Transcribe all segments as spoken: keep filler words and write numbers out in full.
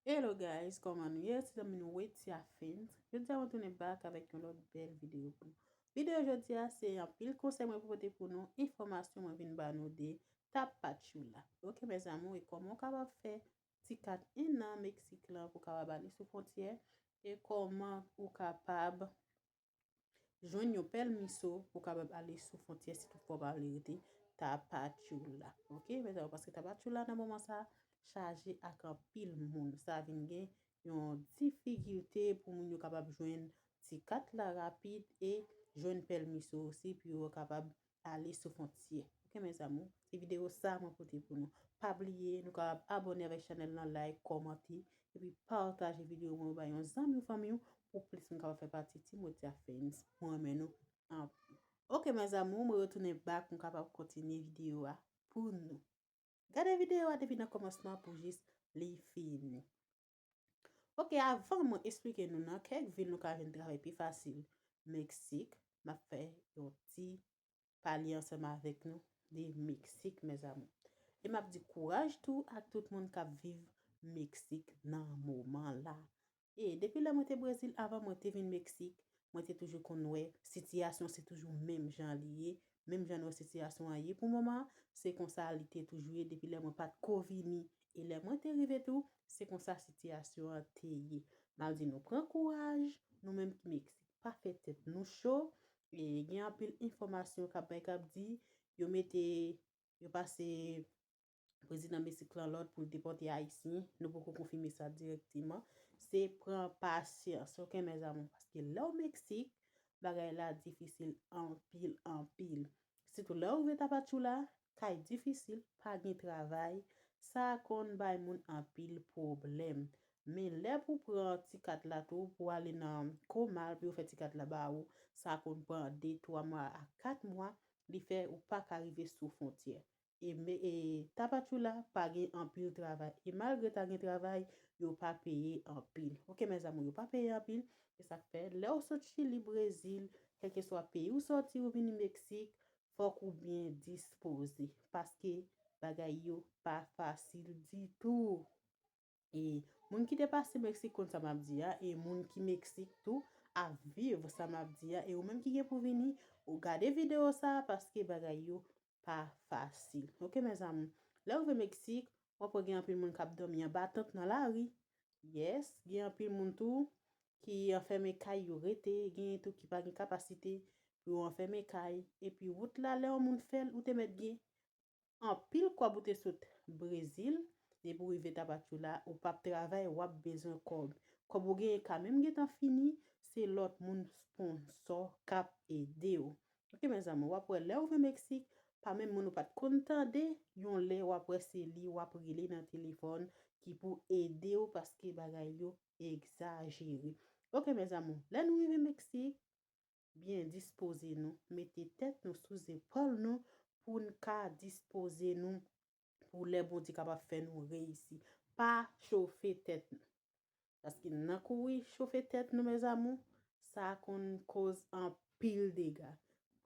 Hello guys, kòman nou ye? Se zanmi nou Wetia Fans. Jodi a mwen tounen back avèk yon lòt bèl videyo pou nou. Videyo jodi a se anpil konsèy mwen pote pou nou, enfòmasyon mwen vin ba nou de Tapachula. Ok mes amours, e kòman w kapab fè ti kat en an Meksik lan pou w kapab ale sou fwontyè, e kòman ou kapab jwenn yon pèmiso pou w kapab ale sou fwontyè si toutfwa w pa vle rete Tapachula. Ok mes amours, paske Tapachula nan moman sa chaje ak anpil moun. Sa vin gen yon difikilte pou moun yo kapab jwenn ti kat la rapid e jwenn pèmiso osi pou yo kapab ale sou fwontyè. Ok mes amours, se videyo sa mwen pote pou nou. Pa bliye nou kapab abòne avèk chanèl lan, like, kòmante, epi pataje videyo mwen bay yon zanmi ou fanmi w pou plis moun kapab fè pati Team Wetia Fans. Mwen renmen nou anpil. Ok mes amours, mwen retounen back pou m kapab kontinye videyo a pou nou. Gade videyo a depi nan kòmansman pou jis li fini. Ok, avan mwen esplike nou nan kèk vil nou ka vin travay pi fasil Meksik, m ap fè yon ti pale ansanm avèk nou de Meksik mes amours. E m ap di kouraj tou ak tout moun k ap viv Meksik nan moman la. E depi lè mwen te Brezil, avan mwen te vin Meksik, mwen te toujou konn wè sitiyasyon se toujou menm jan li ye, menm jan nou wè sitiyasyon an ye pou moman an, se konsa li te toujou ye depi lè mwen pa t ko vini. E lè mwen te rive tou, se konsa sitiyasyon an te ye. M ap di nou pran kouraj, nou menm ki Meksik, pa fè tèt nou cho. E gen anpil enfòmasyon k ap bay k ap di yo mete, yo pase prezidan Meksik lan lòd pou l depòte Ayisyen. Nou poko konfime sa dirèkteman. Se pran pasyans, ok mes amours, paske lè w Meksik, bagay la difisil anpil, anpil. Sitou lè w rive Tapachula, kay difisil, pa gen travay, sa konn bay moun anpil pwoblèm. Men lè pou pran ti kat la tou, pou ale nan Komal, pou yo fè ti kat la ba ou, sa konn pran de, twa mwa a kat mwa, li fè ou pa ka rive sou fwontyè. E, e Tapachula pa gen anpil travay. E malgre ta gen travay, yo pa peye anpil. Ok mes amours, yo pa peye anpil. E sa k fè, lè w sot Chili, Brezil, kèlkeswa peyi w sòti, ou vini Meksik, fòk ou byen dispoze. Paske bagay yo pa fasil ditou. E moun ki te pase Meksik konn sa m ap di a, e moun ki Meksik tou ap viv sa m ap di a, e ou menm ki gen pou vini, ou gade videyo sa a, paske bagay yo pa fasil. Ok mes amours, lè w rive Meksik, w ap wè gen anpil moun k ap dòmi anba tant nan lari. Yes, gen anpil moun tou ki anfèmen kay yo rete, gen tou ki pa gen kapasite pou yo anfèmen kay. Epi wout la, lè yon moun fè l, ou te mèt gen anpil kòb, ou te sot Brezil, depi w rive Tapachula, ou p ap travay, w ap bezwen kòb. Kòb ou genyen ka menm gentan fini, se lòt moun sponsò k ap ede w. Ok mes amours, w ap wè lè w rive Meksik, pa menm moun ou pa t konn tande, yon lè w ap wè se li w ap rele nan telefòn ki pou ede w paske bagay yo egzajere. Ok mes amours, lè nou rive Meksik, byen dispoze nou, mete tèt nou sou zepòl nou pou n ka dispoze nou pou lè Bondye kapab fè nou reyisi. Pa chofe tèt nou. Paske nan kouri chofe tèt nou mes amours, sa konn koz anpil dega.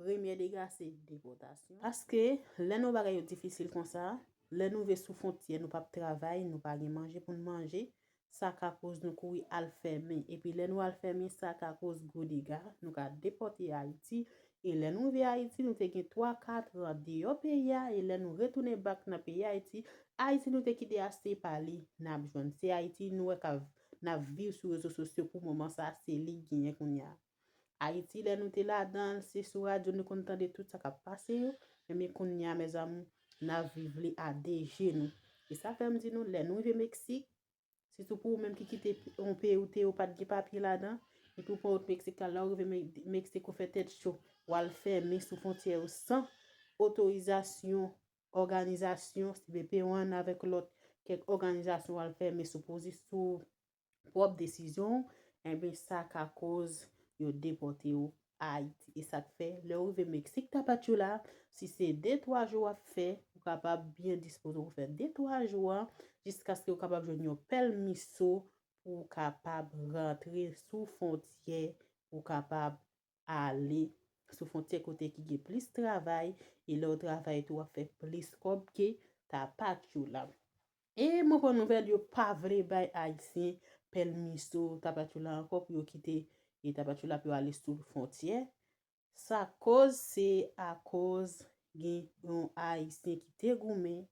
Premye dega se depòtasyon. Paske lè nou bagay yo difisil konsa, lè nou rive sou fwontyè, nou p ap travay, nou pa gen manje pou n manje, sa ka koz nou kouri al fèmen. Epi lè nou al fèmen, sa ka koz gwo dega, nou ka depòte Ayiti. E lè nou rive Ayiti, nou te gen twa, kat an deyò peyi a, e lè nou retounen back nan peyi Ayiti, Ayiti nou te kite a, se pa li n ap jwenn. Se Ayiti nou wè k ap, n ap viv sou rezo sosyo pou moman sa, se li k genyen kounye a. Ayiti, lè nou te ladan l, se sou radyo nou konn tande tout sa k ap pase yo. Ebyen kounye a, mes amours, n ap viv li a de je nou. E sa fè m di nou, lè nou rive Meksik, sitou pou ou menm ki kite yon peyi ou te ye, ou pa t gen papye ladan, epi w pran wout Meksik la, lè w rive Me-, Meksik, ou fè tèt cho, w al fèmen sou fwontyè yo san otorizasyon òganizasyon, si B P one avèk lòt kèk òganizasyon, w al fèmen sou pozi-, sou pwòp desizyon w, enben sa ka koz yo depòte w Ayiti. E sa k fè, lè w rive Meksik, Tapachula, si se de twa jou w ap fè, ou kapab byen dispoze pou fè de twa jou an, jiskaske w kapab jwenn yon pèmiso pou w kapab rantre sou fwontyè, pou w kapab ale sou fwontyè kote ki gen plis travay, e lè w travay tou, w ap fè plis kòb ke Tapachula. E mwen pran nouvèl yo pa vle bay Ayisyen pèmiso Tapachula ankò pou yo kite e Tapachula pou yo ale sou fwontyè. Sa koz se akoz gen yon Ayisyen ki te goumen.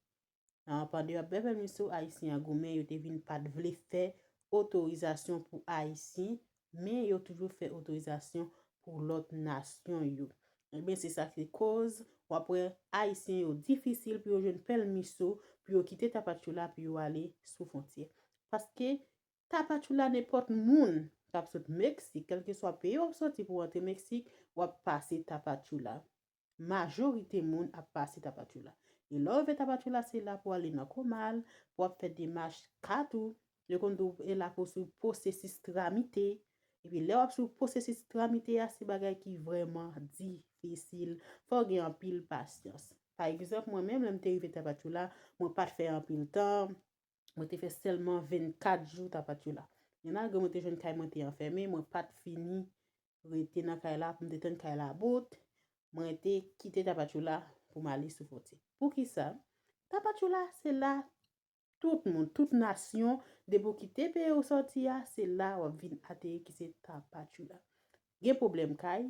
Nan pandan y ap bay pèmiso Ayisyen an goumen, yo te vin pa t vle fè otorizasyon pou Ayisyen, men yo toujou fè otorizasyon pou lòt nasyon yo. Ebyen, se sa ki koz w ap wè Ayisyen yo difisil pou yo jwenn pèmiso pou yo kite Tapachula pou yo ale sou fwontyè. Paske Tapachula, nenpòt moun k ap sot Meksik, kèlkeswa peyi w ap soti pou w antre Meksik, w ap pase Tapachula. Majorite moun ap pase Tapachula. E lè w rive Tapachula, se la pou w ale nan Komal, pou w ap fè demach kat ou. Yo konn di w e la pou w sou pwosesis tramite. Epi lè w ap sou pwosesis tramite a, se bagay ki vrèman difisil. Fò w gen anpil pasyans. Pa egzanp, mwen menm, lè m te rive Tapachula, mwen pa t fè anpil tan. Mwen te fè sèlman vennkat jou Tapachula. Men malgre mwen te jwenn kay mwen te anfèmen, mwen pa t fini rete nan kay la pou m te tann kay la bout. Mwen te kite Tapachula pou m ale sou fwontyè. Poukisa? Tapachula, se la tout moun, tout nasyon, depi w kite peyi w soti a, se la w ap vin ateri ki se Tapachula. Gen pwoblèm kay,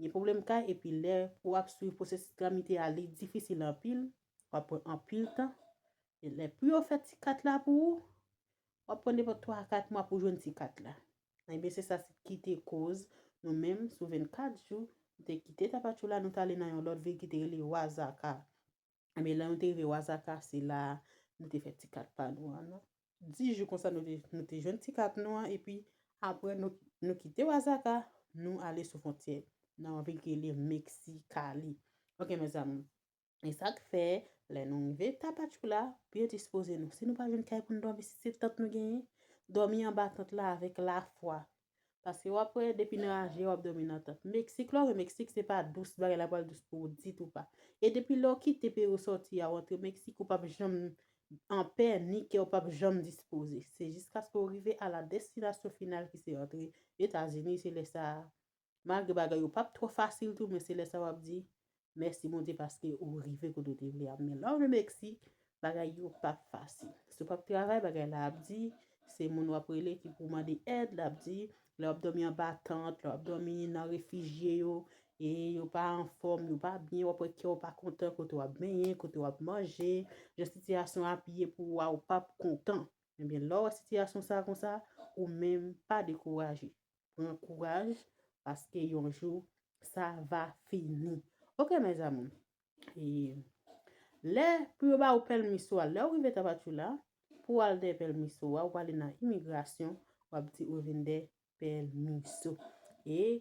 gen pwoblèm kay, epi lè w ap swiv pwosesis tramite a, li difisil anpil, w ap pran anpil tan. E lè pou yo fè ti kat la pou ou, w ap pran nenpòt twa a kat mwa pou jwenn ti kat la. Ebyen, se sa ki te koz nou menm sou vennkat jou, nou te kite Tapachula, nou t ale nan yon lòt vil ki te rele Wazaka. Ebyen, lè nou te rive Wazaka, se la nou te fè ti kat pa nou an. Dis jou konsa, nou te, nou te jwenn ti kat nou an, epi apre nou, nou kite Wazaka, nou ale sou fwontyè nan yon vil ki rele Mexicali. Ok, mezanmi. E sa k fè, lè nou rive Tapachula, byen dispoze nou. Si nou pa jwenn kay pou nou dòmi, si se tant nou genyen, dòmi anba tant la avèk lafwa. Paske w ap wè, depi nan raje, w ap dòmi nan tant. Meksik, lè w rive Meksik, se pa dous bagay la pral dous pou ou ditou pa. E depi lè w kite peyi w soti a, w antre Meksik, ou p ap janm anpè, ni kè w p ap janm dispoze. Se jiskaske w rive a la destinasyon final ki se antre Etazini, se lè sa a. Malgre bagay yo p ap twò fasil tou, men se lè sa w ap di, mèsi Bondye paske ou rive kote w te vle a. Men lè w rive Meksik, bagay yo p ap fasil. Si w p ap travay, bagay la ap di, se moun w ap rele ki pou mande èd, l ap di, lè w ap dòmi anba tant, lè w ap dòmi nan refijye yo, e yo pa anfòm, yo pa byen, w ap wè kè w pa kontan kote w ap benyen, kote w ap manje, jan sitiyasyon ap ye pou ou a, ou p ap kontan. Ebyen, lè w wè sitiyasyon sa konsa, ou menm pa dekouraje. Pran kouraj, paske yon jou, sa va fini. Ok, mes amours. E lè pou yo ba ou pèmiso a, lè w rive Tapachula, pou w al dèyè pèmiso a, ou prale nan imigrasyon, w ap di ou vin dèyè pèmiso. E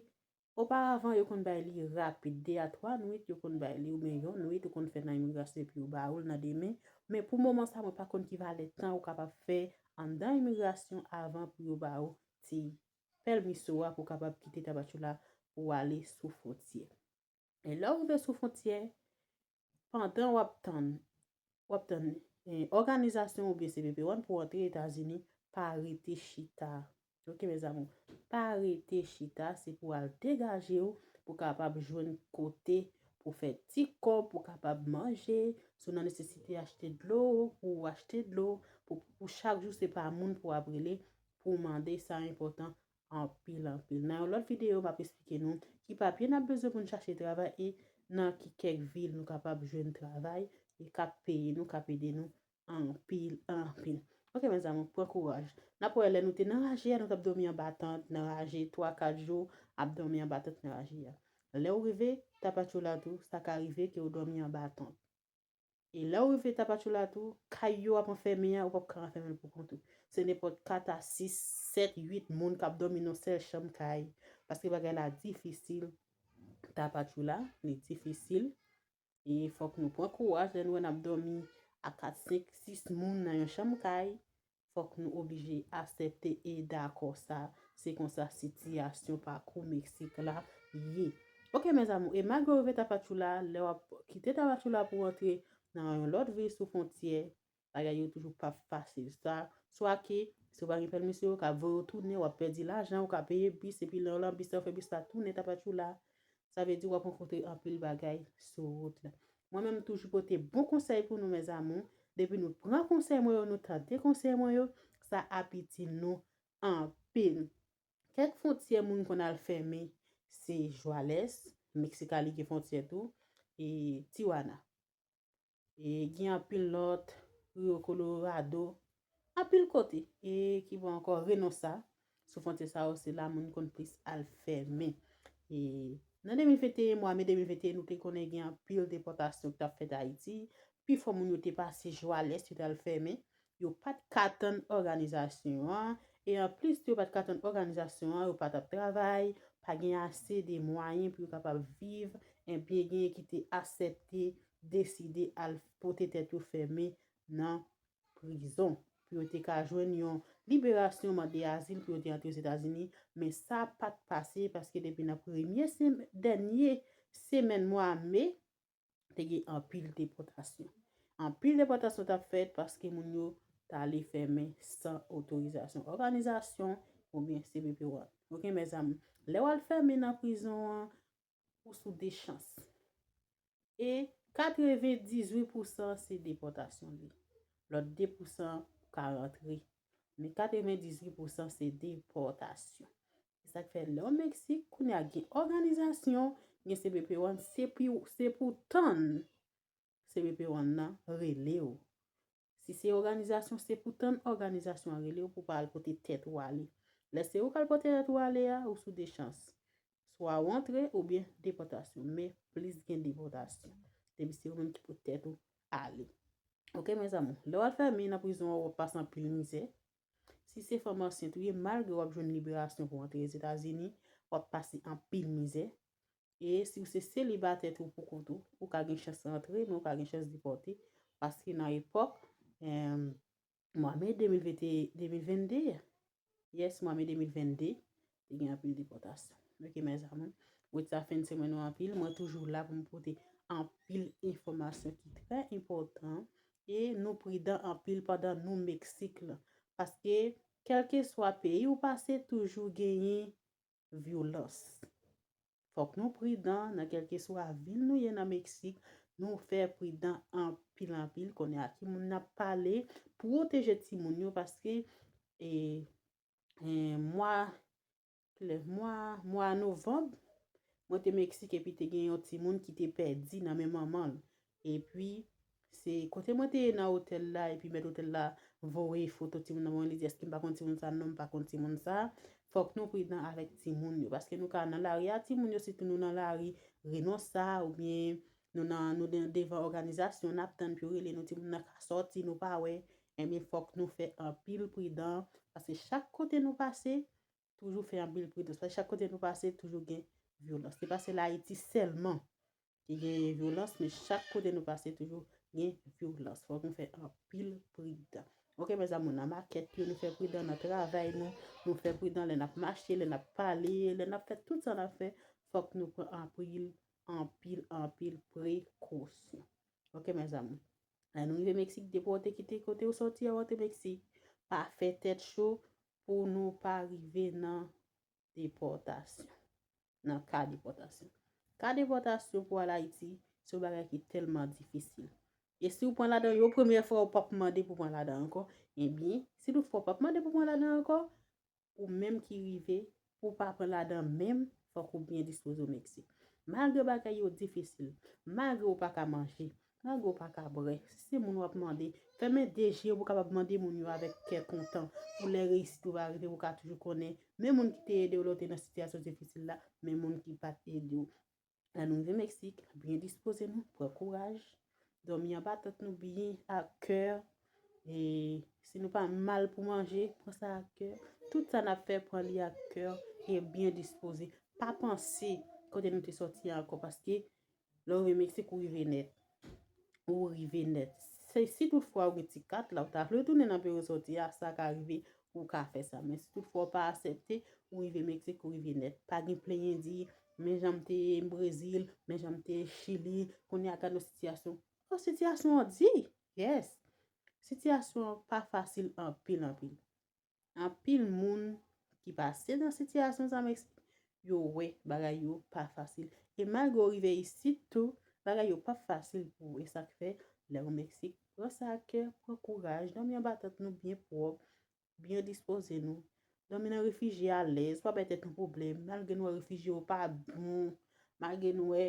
oparavan, yo konn bay li rapid, de a twa nwit, yo konn bay li, oubyen yon nwit, ou konn fè nan imigrasyon epi yo ba ou l nan demen. Men pou moman sa, mwen pa konn ki valè tan ou kapab fè anndan imigrasyon avan pou yo ba ou ti pèmiso a pou w kapab kite Tapachula pou w ale sou fwontyè. E lè w rive sou fwontyè, pandan w ap tann, w ap tann, eh, òganizasyon oubyen C B P One pou w antre Etazini, pa rete chita. Ok, mes amours, pa rete chita, se pou w al degaje w, pou w kapab jwenn kote pou fè ti kòb, pou w kapab manje, si w nan nesesite achte dlo, pou w achte dlo, pou, pou chak jou se pa moun pou w ap rele, pou w mande, sa enpòtan anpil, anpil. Nan yon lòt videyo, m ap esplike nou ki papye n ap bezwen pou n chache travay e nan ki kèk vil nou kapab jwenn travay e k ap peye nou, k ap ede nou anpil, anpil. Ok, mes amours, pran kouraj. N ap wè lè nou te nan raje a, nou t ap dòmi anba tant nan raje, twa, kat jou, ap dòmi anba tant nan raje a. Lè w rive Tapachula tou, sa ka rive ke w dòmi anba tant. E lè w rive Tapachula tou, kay yo ap anfèmen an, ou p ap ka anfèmen l pou kont ou. Se nenpòt kat a sis, sèt, uit moun k ap dòmi nan sèl chanm kay. Paske bagay la difisil. Tapachula, li difisil. E fòk nou pran kouraj lè nou wè n ap dòmi a kat, senk, sis moun nan yon chanm kay. Fòk nou oblije aksepte e dakò sa. Se konsa sitiyasyon pakou Meksik la ye. Ok, mes amours, e malgre w rive Tapachula, lè w ap kite Tapachula pou w antre nan yon lòt vil sou fwontyè, bagay yo toujou p ap fasil. Sa, swa ke, si w pa gen pèmiso, yo ka voye w tounen, w ap pèdi lajan, ou ka peye bis, epi lè w nan bis la, w fè bis la tounen Tapachula. Sa vle di w ap rankontre anpil bagay sou wout la. Mwen menm, m toujou pote bon konsèy pou nou, mes amours. Depi nou pran konsèy mwen yo, nou tande konsèy mwen yo, sa ap itil nou anpil. Kèk fwontyè moun konn al fèmen se Juárez, Meksik a li gen fwontyè tou, e Tijuana. E gen anpil lòt, Rio Colorado, anpil kote. E ki bon ankò, Reynosa, sou fwontyè sa yo, se la moun konn plis al fèmen. E nan de mil venteyen, mwa me de mil venteyen, nou te konnen gen anpil depòtasyon ki t ap fèt Ayiti. Pifò moun yo te pase Juárez, yo t al fèmen. Yo pa t ka tann òganizasyon an. E anplis, yo pa t ka tann òganizasyon an, yo pa t ap travay, pa gen ase de mwayen pou yo kapab viv, enben genyen ki te aksepte deside al pote tèt yo fèmen nan prizon pou yo te ka jwenn yon liberasyon, mande azil pou yo te antre Ozetazini, men sa pa t pase paske depi nan premye sem-, dènye semèn mwa me, te gen anpil depòtasyon. Anpil depòtasyon t ap fèt paske moun yo t ale fèmen san otorizasyon òganizasyon oubyen C B P One. Oke, mezanmi, lè w al fèmen nan prizon an, ou sou de chans. E katrevendizuit pousan se depòtasyon li. Lòt de pousan ka rantre. Men katrevendizuit pousan se depòtasyon. Se sa k fè lè w Meksik, kounye a gen òganizasyon, gen C B P One, se pou, se pou tann C B P One nan rele w. Si se òganizasyon, se pou tann òganizasyon an rele w pou w pa al pote tèt ou ale. Lè se ou k al pote tèt ou ale a, ou sou de chans. Swa w antre oubyen depòtasyon, men plis gen depòtasyon. Depi se ou menm ki pote tèt ou ale. Oke, mezanmi, lè w al fèmen nan prizon an, w ap pase anpil mizè. Si se fanm ansent ou ye, malgre w ap jwenn liberasyon pou w antre Ozetazini, w ap pase anpil mizè. E si w se selibatè tou pou kont ou, ou ka gen chans rantre, men ou ka gen chans depòte. Paske nan epòk, em, mwa me de mil venn, de mil venn de, yes, mwa me de mil venn de, te gen anpil depòtasyon. Oke, mezanmi, mwen sa fen semèn nou anpil. Mwen toujou la pou m pote anpil enfòmasyon ki trè enpòtan. E nou pridan anpil pandan nou Meksik la. Paske, kèlkeswa peyi ou pase, toujou genyen vyolans. Fòk nou pridan nan kèlkeswa vil nou ye nan Meksik, nou fè pridan anpil, anpil. Konnen a ki moun n ap pale, pwoteje timoun yo, paske, e, e, mwa, kilè, mwa, mwa novanm, mwen te Meksik epi te gen yon timoun ki te pèdi nan men manman l. Epi, se kote mwen te ye nan otèl la, epi mèt otèl la voye foto timoun nan ban mwen, li di, èske m pa konn timoun sa? Non, m pa konn timoun sa. Fòk nou pridan avèk timoun yo, paske nou ka nan lari a timoun yo, sitou nou nan lari Reynosa, oubyen nou nan, nou de-, devan òganizasyon, n ap tann pou yo rele nou, timoun nan ka sòti, nou pa wè. Enben, fòk nou fè anpil pridan, paske chak kote nou pase, toujou fè anpil pridans. Paske chak kote nou pase, toujou gen vyolans. Se pa sèl Ayiti sèlman ki gen vyolans, men chak kote nou pase, toujou gen vyolans. Fòk nou fè anpil pridan. Oke, mezanmi, nan makèt yo, nou fè pridan nan travay nou, nou fè pridan lè n ap mache, lè n ap pale, lè n ap fè tout sa n ap fè, fòk nou pran anpil, anpil, anpil prekosyon. Oke, mezanmi. Lè nou rive Meksik, depi w te kite kote w sòti a, w antre Meksik, pa fè tèt cho pou nou pa rive nan depòtasyon. Nan ka depòtasyon. Ka depòtasyon pou al Ayiti, se yon bagay ki tèlman difisil. E si w pran ladan yon premyè fwa, ou p ap mande pou pran ladan ankò. Ebyen, si toutfwa w p ap mande pou pran ladan ankò, ou menm ki rive, pou w pa pran ladan menm, fòk ou byen dispoze w Meksik. Malgre bagay yo difisil, malgre w pa ka manje, malgre w pa ka bwè, si se moun w ap mande, fèmen de je w pou w kapab mande moun yo avèk kè kontan, pou lè reyisit ou va rive, ou ka toujou konnen, men moun ki te ede w lè w te nan sitiyasyon difisil la, men moun ki pa t ede w. Lè nou rive Meksik, byen dispoze nou, pran kouraj, dòmi anba tant nou byen ak kè. E si nou pa mal pou manje, pran sa ak kè. Tout sa n ap fè, pran li ak kè e byen dispoze. Pa panse kote nou te sòti a ankò, paske lè w rive Meksik, ou rive nèt. Ou rive nèt. Se si toutfwa ou gen ti kat la, ou ta vle tounen nan peyi w sòti a, sa ka rive, ou ka fè sa. Men si toutfwa w pa aksepte, ou rive Meksik, ou rive nèt. Pa gen plenyen di, men jan m te ye Brezil, men jan m te ye Chili, kounye a gad yon sitiyasyon. Oh, sitiyasyon an di, yes. Sitiyasyon an pa fasil anpil, anpil. Anpil moun ki pase nan sitiyasyon sa Meksik, yo wè bagay yo pa fasil. E malgre w rive isit tou, bagay yo p ap fasil pou ou. E sa k fè, lè w Meksik, Pran sa ak kè, pran kouraj, dòmi anba tant nou byen pwòp, byen dispoze nou. Dòmi nan refijye alèz, pa bay tèt nou pwoblèm. Malgre nou wè refijye yo pa bon, malgre nou wè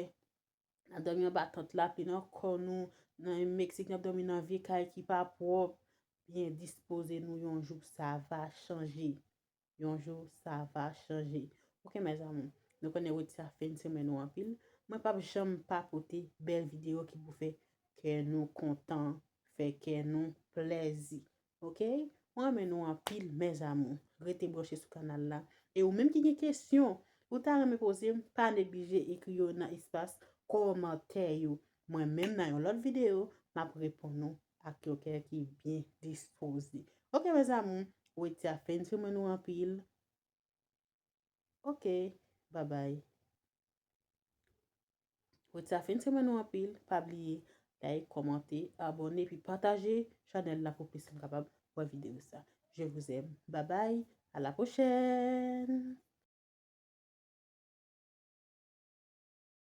n ap dòmi anba tant lapli nan kò nou, nan Meksik, n ap dòmi nan vye kay ki pa pwòp, byen dispoze nou, yon jou sa va chanje. Yon jou sa va chanje. Ok, mes amours, nou konnen redi sa fen semèn nou anpil. Mwen p ap janm pa pote bèl videyo ki pou fè kè nou kontan, fè kè nou plèzi. Ok? Mwen renmen nou anpil, mes amours. Rete branche sou kanal la. E ou menm ki gen kesyon, ou ta renmen poze m, pa neglije ekri yo nan espas kòmantè yo. Mwen menm nan yon lòt videyo, m ap reponn ou ak yon kè ki byen dispoze. Ok, mes amours, redi sa fen semèn nou anpil. Ok, babay. Redi sa fen semèn nou anpil. Pa bliye like, kòmante, abòne, epi pataje chanèl la pou plis moun kapab wè videyo sa. Je vous aime. Babay. À la prochaine.